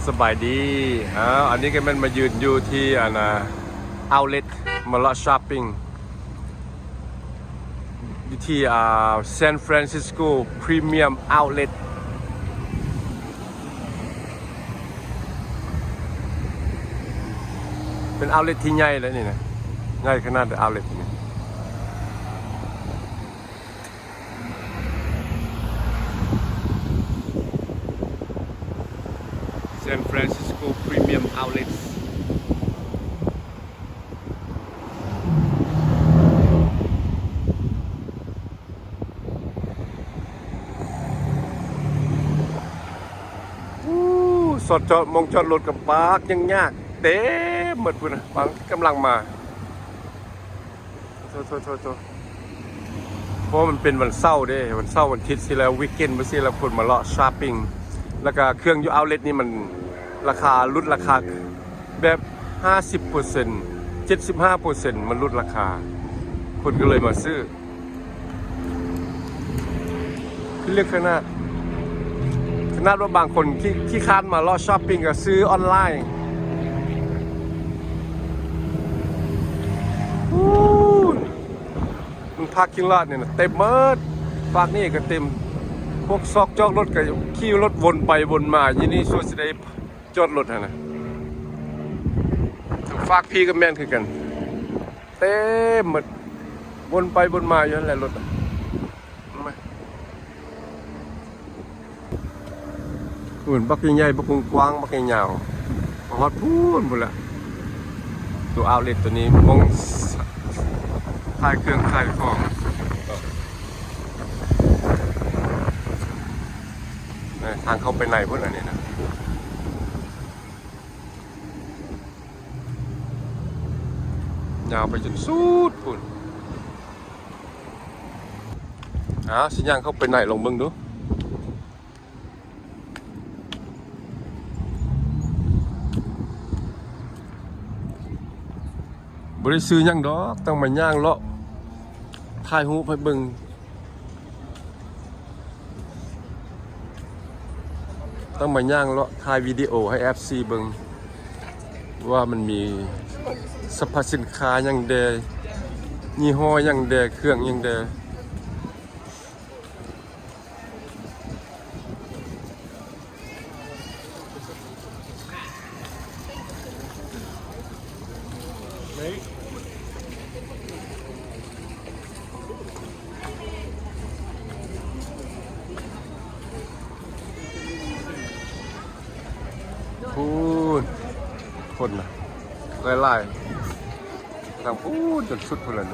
ສະບາຍດີ. ອ້າວ ອັນນີ້ກໍແມ່ນມາຢືນຢູ່ທີ່ ອັນນ່າ ເອົາເລັດ ມາເລາະຊັອບປິງຢູ່ທີ່ ອ່າ San Francisco Premium Outlet. ເປັນເອົາເລັດທີ່ໃຫຍ່ເລີຍນີ້ນະ, ໃຫຍ່ຂະໜາດເອົາເລັດນີ້. San Francisco Premium Outlets. ອູ້ ຈອດ ຈອດ ໝ່ອງຈອດລົດກໍປາກຍາກໆ ເຕັມໝົດພຸ້ນນະ, ບາງກຳລັງມາ. ໂທ ໂທ ໂທ ໂທ ເພາະວ່າມັນເປັນວັນເສົາເດ້, ວັນເສົາວັນທິດຊີ້ແລ້ວ ວີກເອັນຈັ່ງຊີ້ແລ້ວ ຄົນມາເລາະຊັອບປິງ ແລ້ວກະເຄື່ອງຢູ່ເອົາເລັດນີ້ມັນລາຄາຫຼຸດລາຄາແບບຫ້າສິບເປີເຊັນ ເຈັດສິບຫ້າເປີເຊັນ ມັນຫຼຸດລາຄາ, ຄົນກໍເລີຍມາຊື້. ຄືເລັກຂະໜາດ, ຂະໜາດວ່າບາງຄົນຂີ້ ຂີ້ຄ້ານມາເລາະຊັອບປິງກໍຊື້ອອນລາຍ. ອູ້ນ ມັນພາກກິງລອດນີ້ນະ ເຕັມໝົດ, ຟາກນີ້ກໍເຕັມ, ພວກຊອກຈອດລົດກໍຂີ່ລົດວົນໄປວົນມາຢູ່ນີ້ ສ່ວນຊິໄດ້ຈອດລົດຫັ້ນນະ. ທາງຟາກພີ້ກໍແມ່ນຄືກັນ. ເຕັມໝົດ, ວົນໄປວົນມາຢູ່ຫັ້ນແຫຼະລົດ. ພຸ້ນ ບັກໃຫຍ່ໆ ບັກກວ້າງໆ ບັກຍາວໆ ຮອດພຸ້ນພຸ້ນລະ. ຕົວເອົາເລັດຕົວນີ້ ໝ່ອງຂາຍເຄື່ອງຂາຍຂອງ. ເອີ ທາງເຂົ້າໄປໃນພຸ້ນ ອັນນີ້ນະ. ຍາວໄປຈົນສຸດພຸ້ນ. ອ້າວ ຊິຍ່າງເຂົ້າໄປໃນລອງເບິ່ງດູ. ບໍ່ໄດ້ຊື້ຫຍັງດອກ, ຕ້ອງມາຍ່າງເລາະ ຖ່າຍຮູບໃຫ້ເບິ່ງ. ຕ້ອງມາຍ່າງເລາະຖ່າຍວິດີໂອໃຫ້ເອັຟຊີເບິ່ງ ວ່າມັນມີສັບພະສິນຄ້າຫຍັງແດ່, ຍີ່ຫໍ້ຫຍັງແດ່, ເຄື່ອງຫຍັງແດ່. ພຸ້ນ ຄົນນະ ຫຼາຍໆ ທາງພຸ້ນຈົນສຸດພຸ້ນແຫຼະ.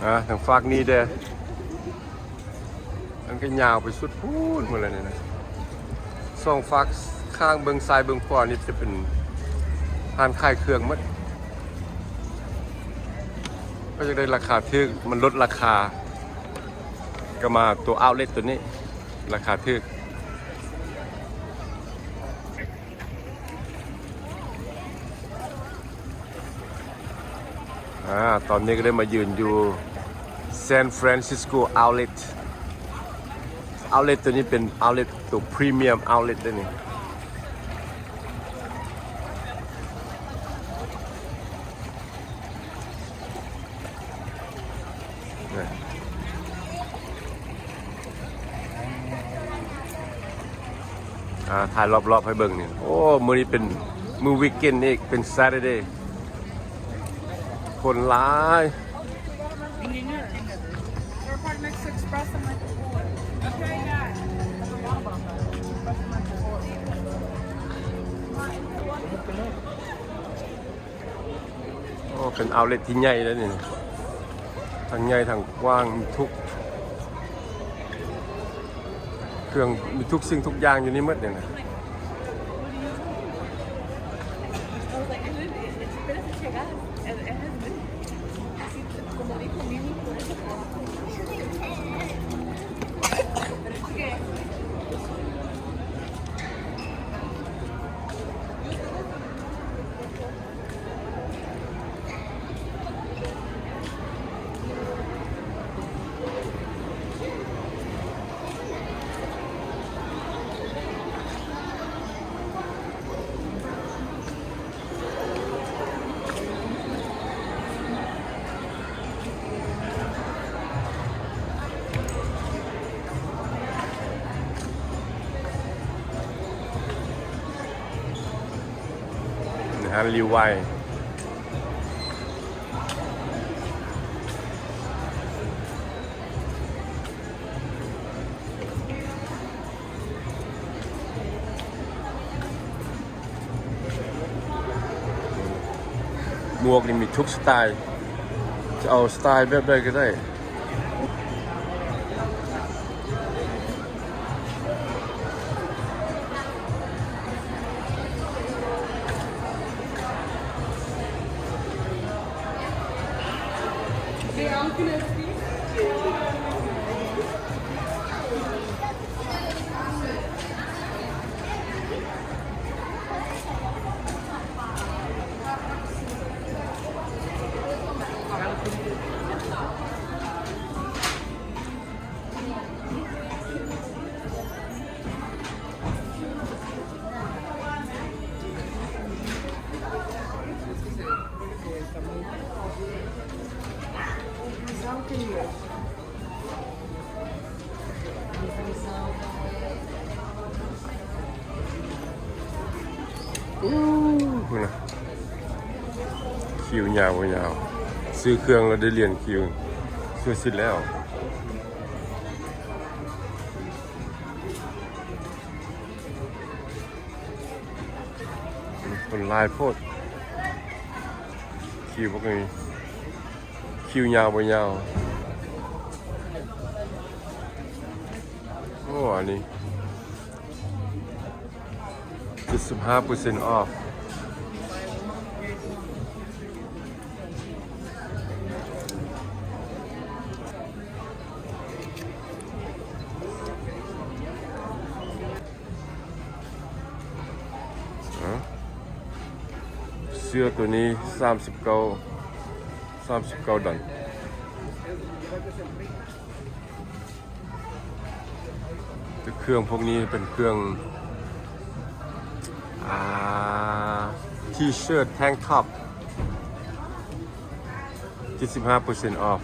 ອ່າ ທາງຟາກນີ້ເດ້. ມັນກໍຍາວໄປສຸດພຸ້ນໝົດແລ້ວນີ້ນະ. ສອງຟາກຂ້າງເບິ່ງຊ້າຍເບິ່ງຂວານີ້ຈະເປັນຮ້ານຂາຍເຄື່ອງໝົດ. ເຂົາຢາກໄດ້ລາຄາຖືກ ມັນລົດລາຄາ ກໍມາຕົວເອົາເລັດຕົວນີ້ ລາຄາຖືກ. ອ່າ ຕອນນີ້ກໍໄດ້ມາຢືນຢູ່ San Francisco Outlet. Outlet ຕົວນີ້ເປັນ Outlet ຕົວ Premium Outlet ເດ້ນີ້. ອ່າ ຖ່າຍລອບໆໃຫ້ເບິ່ງນີ້. ໂອ້ ມື້ນີ້ເປັນມື້ວີກເອັນອີກ ເປັນ Saturday ຄົນຫຼາຍ. ໂອ້ ເປັນເອົາເລັດທີ່ໃຫຍ່ເດ້ນີ້ ທັງໃຫຍ່ທັງກວ້າງ ມີທຸກເຄື່ອງ ມີທຸກສິ່ງທຸກຢ່າງຢູ່ນີ້ໝົດນີ້ນະ. ຮ້ານ Levi's ໝວກນີ້ມີທຸກສະໄຕ ຈະເອົາສະໄຕແບບໃດກໍໄດ້.ອູ້ ພຸ້ນນະ ຄິວຍາວບໍ່ຍາວ ຊື້ເຄື່ອງແລ້ວໄດ້ລຽນຄິວ ສຸດໆແລ້ວ. ຄົນຫຼາຍໂພດ ຄິວບໍ່ມີ ຄິວຍາວບໍ່ຍາວ. ໂອ້ ອັນນີ້ເຈັດສິບຫ້າເປີເຊັນອອຟ. ເສື້ອໂຕນີ້ສາມສິບເກົ້າ ສາມສິບເກົ້າດອນ. ແຕ່ເຄື່ອງພວກນີ້ເປັນເຄື່ອງ ອ່າ ທີເຊີດ ແທັງທັອບ ເຈັດສິບຫ້າເປີເຊັນອອຟ.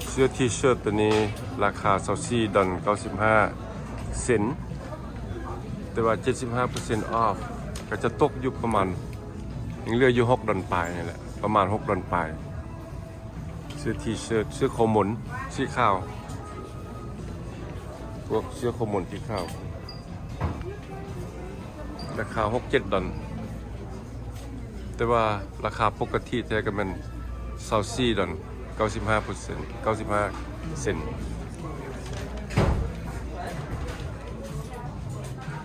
ເສື້ອທີເຊີດໂຕນີ້ລາຄາຊາວສີ່ດອນເກົ້າສິບຫ້າເຊັນ ແຕ່ວ່າເຈັດສິບຫ້າເປີເຊັນອອຟ ກໍຈະຕົກຢູ່ປະມານ ຍັງເຫຼືອຢູ່ຫົກດອນປາຍນີ້ແຫຼະ ປະມານຫົກດອນປາຍ. ເສື້ອທີເຊີດ ເສື້ອໂຄມົນສີຂາວ ພວກເສື້ອໂຄມົນສີຂາວ ລາຄາຫົກເຈັດດອນ ແຕ່ວ່າລາຄາປົກກະຕິແທ້ກໍແມ່ນຊາວສີ່ດອນເກົ້າສິບຫ້າເປີເຊັນ ເກົ້າສິບຫ້າເຊັນ.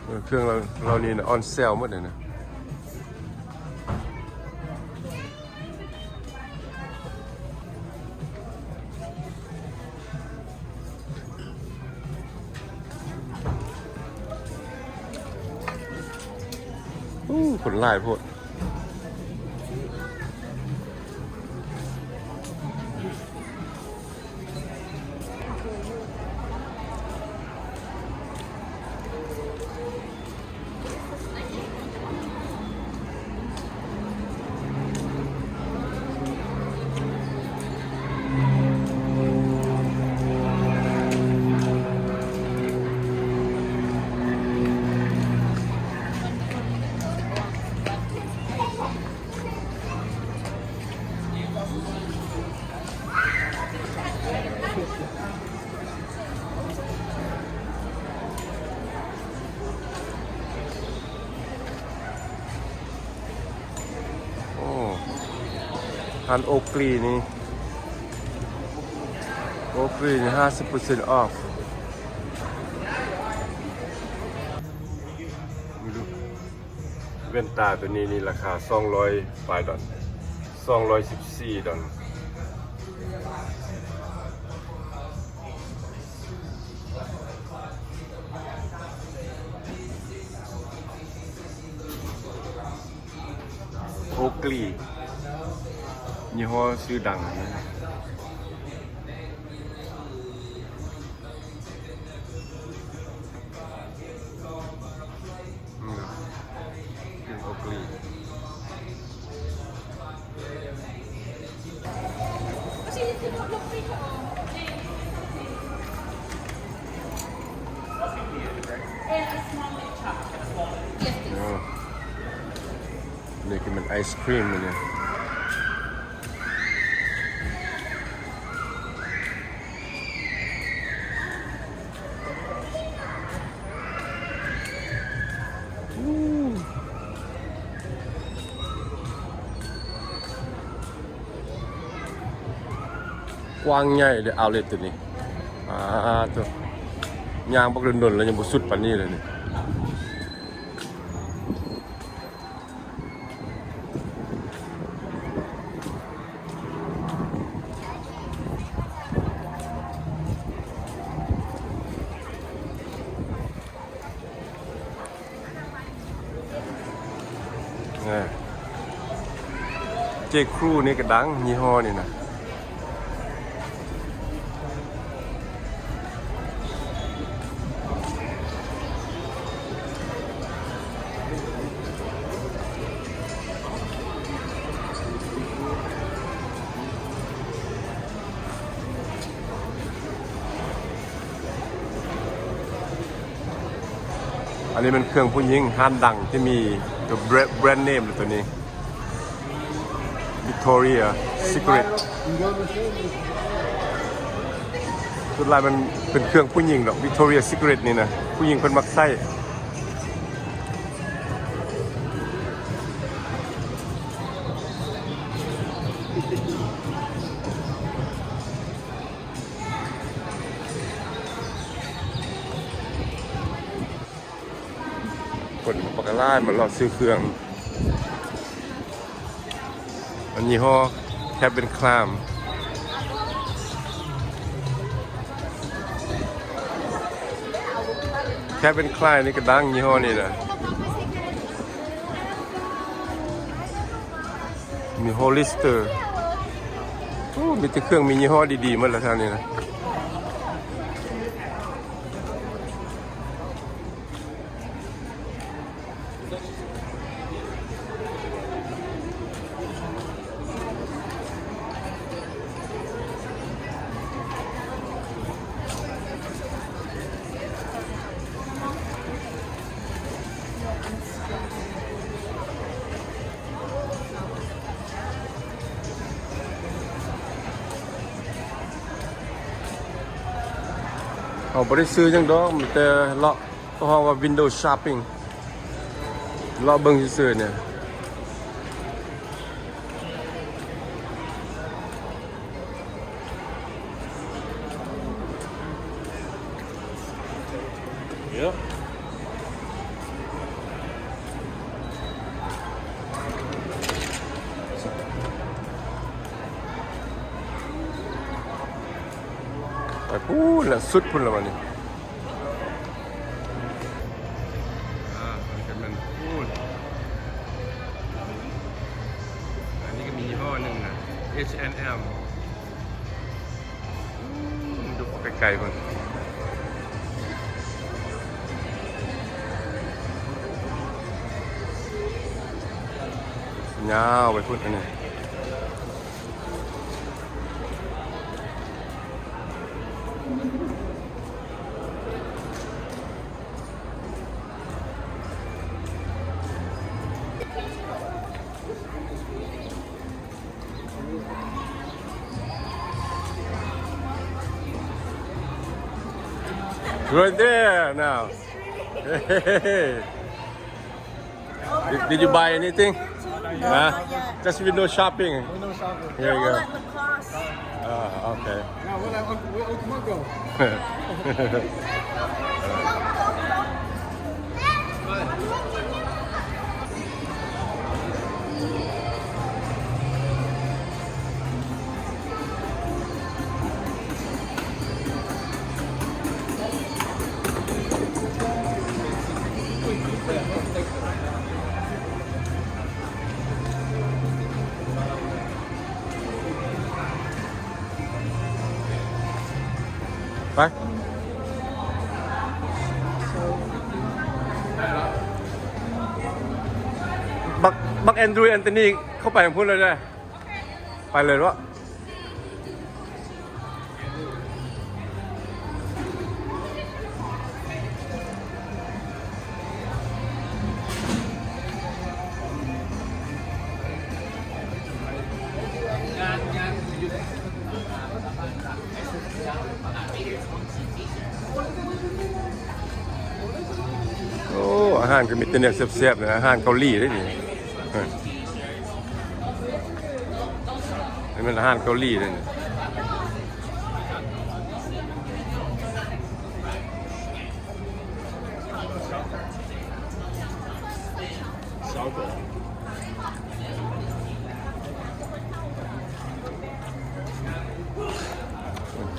ເອີ ເຄື່ອງເຫຼົ່າ ເຫຼົ່ານີ້ນະ ອອນເຊວໝົດເລີຍນະ. ໂອ້ ຄົນຫຼາຍໂພດ. ໂອ້ ຮ້ານໂອກລີນີ້ ໂອກລີນີ້ຫ້າສິບເປີເຊັນອອຟ. ແວ່ນຕາໂຕນີ້ນີ້ລາຄາສອງຮ້ອຍປາຍດອນ ສອງຮ້ອຍສິບສີ່ດອນ. ໂອກລີ ຍີ່ຫໍ້ຊື່ດັງ. ອືມ ເປັນໂອກລີ. ໂອ້ ໄອສຄຣີມມື້ນີ້ ກວ້າງໃຫຍ່ເດ້ outlet ໂຕນີ້. ອາ ໂທ້ ຍ່າງບັກດົນໆ ແລ້ວຍັງບໍ່ສຸດປານນີ້ເລີຍນີ້. ເອີ ເຈ.ຄຣູ ນີ້ກະດັງ ຍີ່ຫໍ້ນີ້ນະ. ອັນນີ້ແມ່ນເຄື່ອງຜູ້ຍິງ ຮ້ານດັງທີ່ມີໂຕແບຣນເນມໂຕນີ້ Victoria Secret. ສ່ວນຫຼາຍມັນເປັນເຄື່ອງຜູ້ຍິງດອກ Victoria Secret ນີ້ນະ ຜູ້ຍິງເພິ່ນມັກໃຊ້. ຄົນປາກກະຫຼາຍມາເລາະຊື້ເຄື່ອງ. ອັນຍີ່ຫໍ້ Calvin Klein. Calvin Klein ນີ້ກະດັງ ຍີ່ຫໍ້ນີ້ນະ. ມີ Hollister. ໂອ້ ມີແຕ່ເຄື່ອງມີຍີ່ຫໍ້ດີໆໝົດລະແຖວນີ້ນະ. ເຮົາບໍ່ໄດ້ຊື້ຫຍັງດອກ ມີແຕ່ເລາະ ເຂົາເອີ້ນວ່າ window shopping ເລາະເບິ່ງຊື່ໆນີ້. Yep. ໄປພຸ້ນລະ ສຸດພຸ້ນລະບາດນີ້. ອ່າ ອັນນີ້ກະແມ່ນ ໂອ້ຍ ອັນນີ້ກະມີຍີ່ຫໍ້ໜຶ່ງນະ H and M. ອືມ ດູໄກໆພຸ້ນ ຍາວໄປພຸ້ນອັນນີ້. Right there now. Did, did you buy anything? No, huh? Not yet. Just window shopping. Window shopping. Here you go. They're all at Lacoste. Ah, okay. Now, we're like, we're, we're, we're ໄປ ບັກ ບັກແອນດຣູ ແອນໂທນີ ເຂົ້າໄປທາງພຸ້ນເລີຍເດີ້ ໄປເລີຍເນາະ. ໂອ້ ອາຫານກໍມີແຕ່ແນວແຊບໆ ເນາະ ອາຫານເກົາຫຼີເດ້ນີ້ ເອີ ນີ້ແມ່ນອາຫານເກົາຫຼີເດ້ນີ້.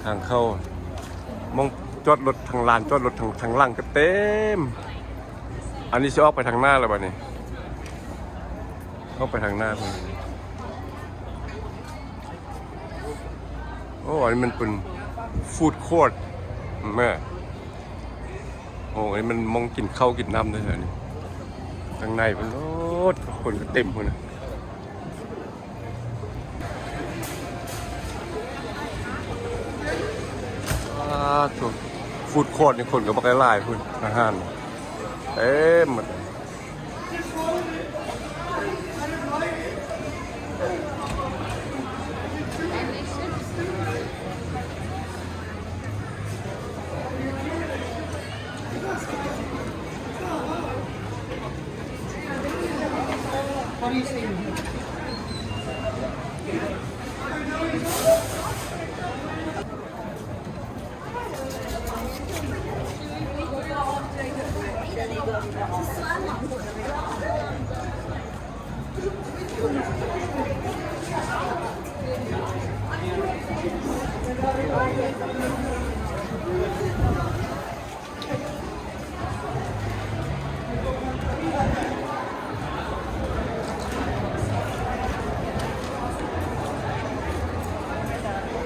ທາງເຂົ້າ ໝ່ອງຈອດລົດ ທາງລານຈອດລົດ ທາງ ທາງຫຼັງກໍເຕັມ. ອັນນີ້ຊິອອກໄປທາງໜ້າແລ້ວບັດນີ້ ອອກໄປທາງໜ້າພຸ້ນ. ໂອ້ ອັນນີ້ມັນເປັນຟູດຄອດ ແມ່ ໂອ້ ອັນນີ້ມັນໝ່ອງກິນເຂົ້າກິນນ້ຳເດ້ ອັນນີ້ ທາງໃນພຸ້ນ ໂອ້ ຄົນກໍເຕັມພຸ້ນນະ. ອ່າ ໂທ້ ຟູດຄອດນີ້ຄົນກໍບັກຫຼາຍໆ ພຸ້ນ ອາຫານເຕັມໝົດ.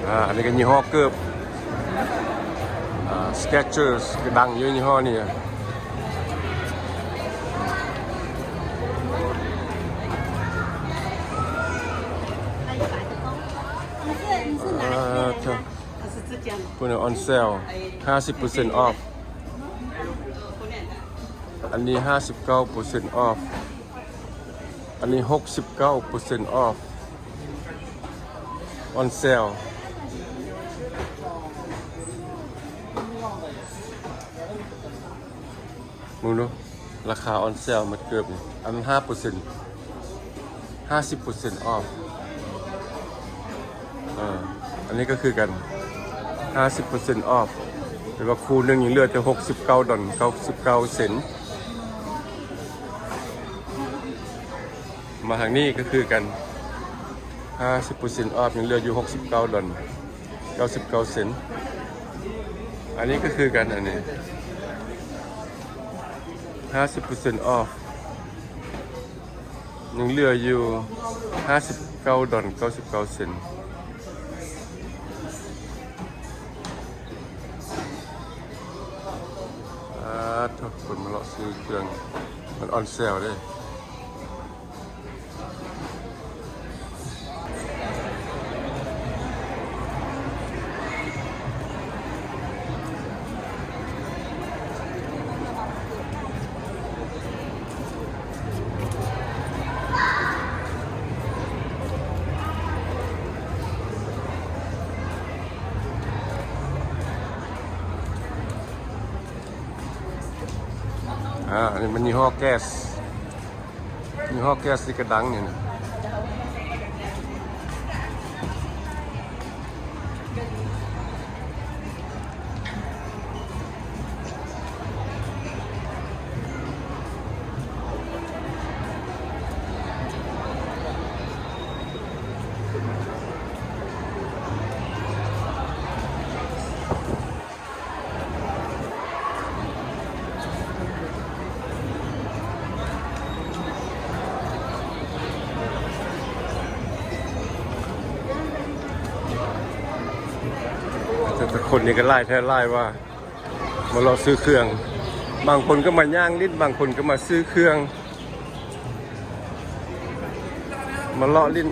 ອ່າ ອັນນີ້ກໍຍີ່ຫໍ້ເກີບ ອ່າ Skechers ກໍດັງຢູ່ຍີ່ຫໍ້ນີ້. ອ່າ ເຈົ້າ ພຸ້ນນະ on sale ຫ້າສິບເປີເຊັນ off. ອັນນີ້ຫ້າສິບເກົ້າເປີເຊັນ off. ອັນນີ້ຫົກສິບເກົ້າເປີເຊັນ off, on sale. ເບິ່ງດູ ລາຄາ on sale ໝົດເກີບນີ້ ອັນນັ້ນຫ້າເປີເຊັນ ຫ້າສິບເປີເຊັນ off. ເອີ ອັນນີ້ກໍຄືກັນ ຫ້າສິບເປີເຊັນ off ແຕ່ວ່າຄູ່ໜຶ່ງຍັງເຫຼືອແຕ່ຫົກສິບເກົ້າດອນ ເກົ້າສິບເກົ້າເຊັນ. ມາທາງນີ້ກໍຄືກັນ ຫ້າສິບເປີເຊັນ off ຍັງເຫຼືອຢູ່ຫົກສິບເກົ້າດອນ ເກົ້າສິບເກົ້າເຊັນ. ອັນນີ້ກໍຄືກັນ ອັນນີ້ ຫ້າສິບເປີເຊັນ off ຍັງເຫຼືອຢູ່ຫ້າສິບເກົ້າດອນ ເກົ້າສິບເກົ້າເຊັນ. ອ່າ ໂທ້ ຄົນມາເລາະຊື້ເຄື່ອງ ມັນ on sale ເດ້. ອ່າ ອັນນີ້ມັນຍີ່ຫໍ້ Guess. ຍີ່ຫໍ້ Guess ນີ້ກະດັງນີ້ນະ. ແຕ່ຄົນນີ້ກໍຫຼາຍແທ້ຫຼາຍວ່າ ມາເລາະຊື້ເຄື່ອງ, ບາງຄົນກໍມາຍ່າງຫຼິ້ນ, ບາງຄົນກໍມາຊື້ເຄື່ອງ. ມາເລາະຫຼິ້ນ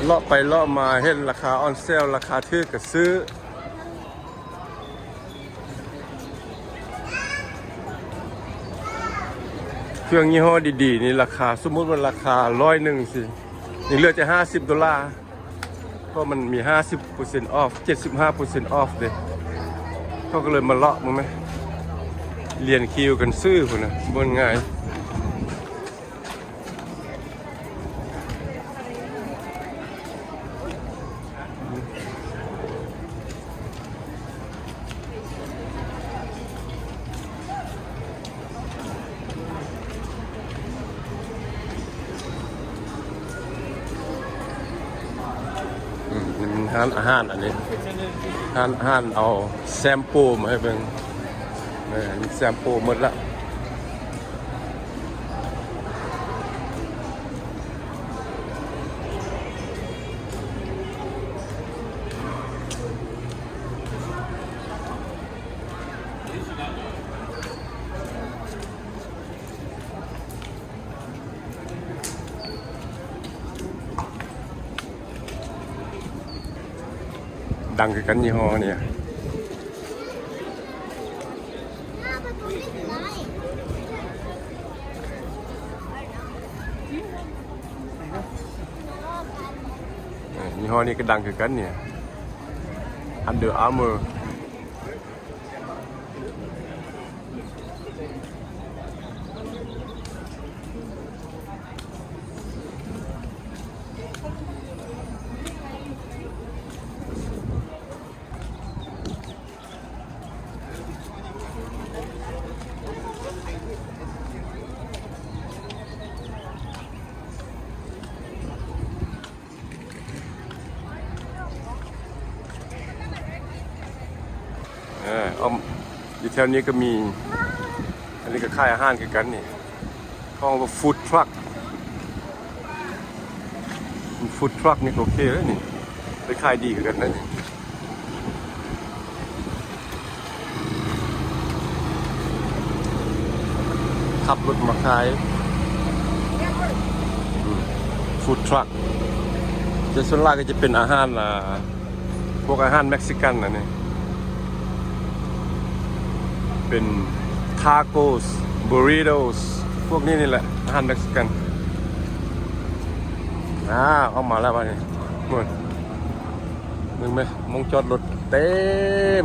ເລາະໄປເລາະມາເຫັນລາຄາ on sale ລາຄາຖືກກໍຊື້. ເຄື່ອງຍີ່ຫໍ້ດີໆນີ້ລາຄາ ສົມມຸດວ່າລາຄາຮ້ອຍໜຶ່ງຊີ້ ຍັງເຫຼືອແຕ່ຫ້າສິບໂດລາ ເພາະມັນມີຫ້າສິບເປີເຊັນອອຟ ເຈັດສິບຫ້າເປີເຊັນອອຟເດ້. ເຂົາກໍເລີຍມາເລາະເບິ່ງແມະ ລຽນຄິວກັນຊື້ພຸ້ນນະ ບໍ່ງ່າຍ. ອືມ ນີ້ມັນຮ້ານອາຫານ ອັນນີ້ຮ້ານ ຮ້ານເອົາແຊມໂປມາໃຫ້ເບິ່ງ. ເອີ ແຊມໂປໝົດລະ. ດັງຄືກັນ ຍີ່ຫໍ້ນີ້. ເອີ ຍີ່ຫໍ້ນີ້ກໍດັງຄືກັນນີ້ Under Armour. ເອີ ອ້ອມ ຢູ່ແຖວນີ້ກໍມີ ອັນນີ້ກໍຂາຍອາຫານຄືກັນນີ້ ເຂົາເອີ້ນວ່າຟູດທຣັກ. ຟູດທຣັກນີ້ກໍໂອເຄເລີຍນີ້ ໄດ້ຂາຍດີຄືກັນນະນີ້. ຂັບລົດມາຂາຍ ອືມ ຟູດທຣັກ ແຕ່ສ່ວນຫຼາຍກໍຈະເປັນອາຫານ ອ່າ ພວກອາຫານເມັກຊິກັນອັນນີ້ ເປັນທາໂກສ ບູຣິໂຕສ ພວກນີ້ນີ້ແຫຼະ ອາຫານເມັກຊິກັນ. ອ່າ ອອກມາແລ້ວບາດນີ້ ເບິ່ງແມະ ໂຮງຈອດລົດເຕັມ.